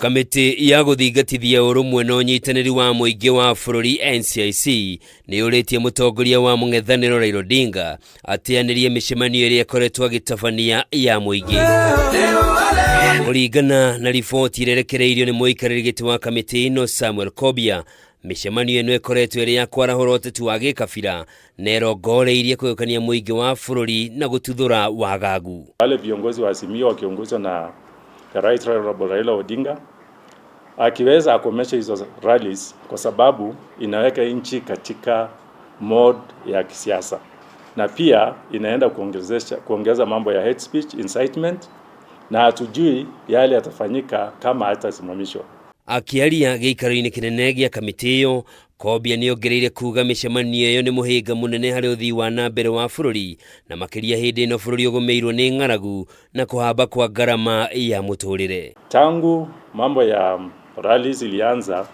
Kamĩtĩ ya gũthingatithia ũrũmwe na ũnyitanĩri wa mũingĩ wa bũrũri NCIC nĩ yũrĩtie mũtongoria wa mũng'ethanĩro Raila Odinga ateanĩrie mĩcemanio ĩrĩa ĩkoretwo agĩtabania ya mũingĩ. Kũringana na riboti ĩrĩa ĩrekereirio nĩ mũikarĩri gĩtĩ wa kamĩtĩ ĩno Samuel Kobia, mĩcemanio ĩno ĩkoretwo ĩrĩ ya kwarahũra ũteti wa gĩkabira na ĩrongoreirie kũgayũkania mũingĩ wa bũrũri na gũtuthũra wagagu. Wale viongozi wa Azimio wakiongozwa na the Right Honorable Raila Odinga akiweza akomesha hizo rallies kwa sababu inaweka nchi katika mode ya kisiasa na pia inaenda kuongeza mambo ya hate speech, incitement, na hatujui yale yatafanyika kama hatasimamishwa. Akĩaria gĩikaro-inĩ kĩnene gĩa kamĩtĩ ĩyo, Kobia nĩ ongereire kuga mĩcemanio ĩyo nĩ mũhĩnga mũnene harĩ ũthii wa na mbere wa bũrũri na makĩria hĩndĩ ĩno bũrũri ũgũmĩirwo nĩ ng'aragu na kũhamba kwa ngarama ya mũtũrĩre. Tangu mambo ya rallies ilianza,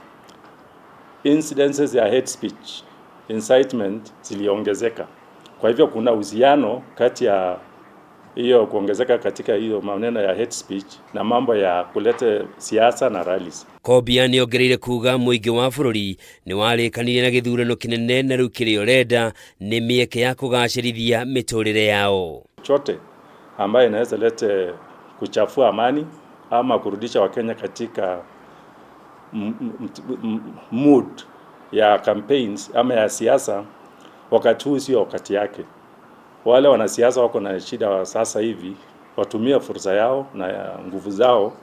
incidences ya hate speech, incitement ziliongezeka. Kwa hivyo kuna uhusiano kati ya hiyo kuongezeka katika hiyo maneno ya hate speech na mambo ya kuleta siasa na rallies. Kobia nĩ ongereire kuga mũingĩ wa bũrũri nĩ warĩkanire na gĩthurano kĩnene na rĩu kĩrĩa ũrenda nĩ mĩeke ya kũgacĩrithia mĩtũrĩre yao. Chote ambayo inaweza lete kuchafua amani ama kurudisha Wakenya katika mood ya campaigns ama ya siasa, wakati huu sio wakati yake. Wale wanasiasa wako na shida wa sasa hivi watumie fursa yao na nguvu zao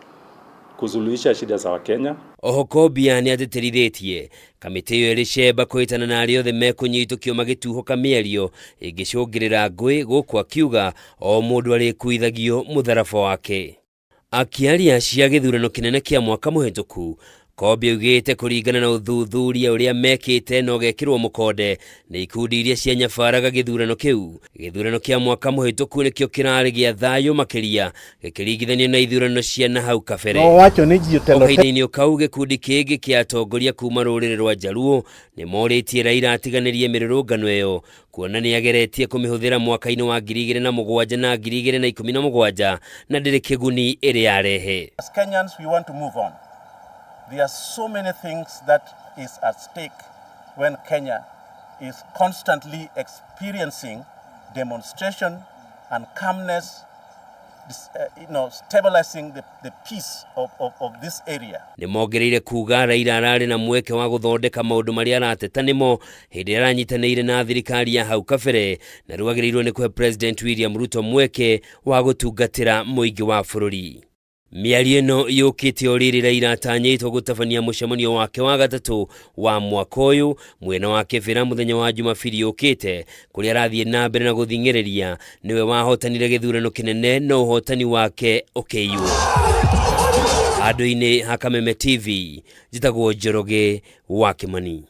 kusuluhisha shida za Wakenya. Oho Kobia nĩ atĩtĩrithĩtie kamĩtĩ ĩyo ĩrĩ cemba kwĩtana na arĩa othe mekũnyitũkio magĩtuhũka mĩario ĩngĩcũngĩrĩra ngũĩ, gũkũ akiuga o mũndũ arĩkuithagio mũtharaba wake. Akĩaria cia gĩthurano kĩnene kĩa mwaka mũhĩtũku, Kobia augĩte kũringana na ũthuthuria ũrĩa mekĩte na ũgekĩrwo mũkonde nĩ ikundi iria cianyabaraga gĩthurano kĩu. Gĩthurano kĩa mwaka mũhĩtũku nĩkĩo kĩrarĩ gĩa thayũ makĩria gĩkĩringithanio na ithurano cia na hau kabere. Nowacho ni ji otelo O kahinda-inĩ kau, gĩkundi kĩngĩ kĩa atongoria kuma rũrĩrĩ rwa Jaluo nĩ morĩtie Raila atiganĩrie mĩrũrũngano ĩyo, kuona nĩ ageretie kũmĩhũthĩra mwaka-inĩ wa 2007 na 2017 na ndĩrĩ kĩguni ĩrĩ yarehe. As Kenyans, we want to move on. There are so many things that is at stake when Kenya is constantly experiencing demonstration and calmness, stabilizing the peace of this area. Nĩ mongereire kuga Raila ararĩ na mweke wa gũthondeka maũndũ marĩa arateta nĩmo hĩndĩ ĩrĩa aranyitanĩire na thirikari ya hau kabere, na rĩu agĩrĩirwo nĩ kũhe President William Ruto mweke wa gũtungatĩra mũingĩ wa bũrũri. Mĩario ĩno yũkĩte o rĩrĩ Raila atanyĩtwo gũtabania mũcemanio wake wa gatatũ wa mwaka ũyũ mwena wa Kĩbĩra mũthenya wa Jumabiri yũkĩte, kũrĩa arathiĩ na mbere na gũthing'ĩrĩria nĩwe wahotanire gĩthurano kĩnene no ũhotani wake ũkĩiywo. Handũ-inĩ ha Kameme TV, njĩtagwo Njoroge wa Kĩmani.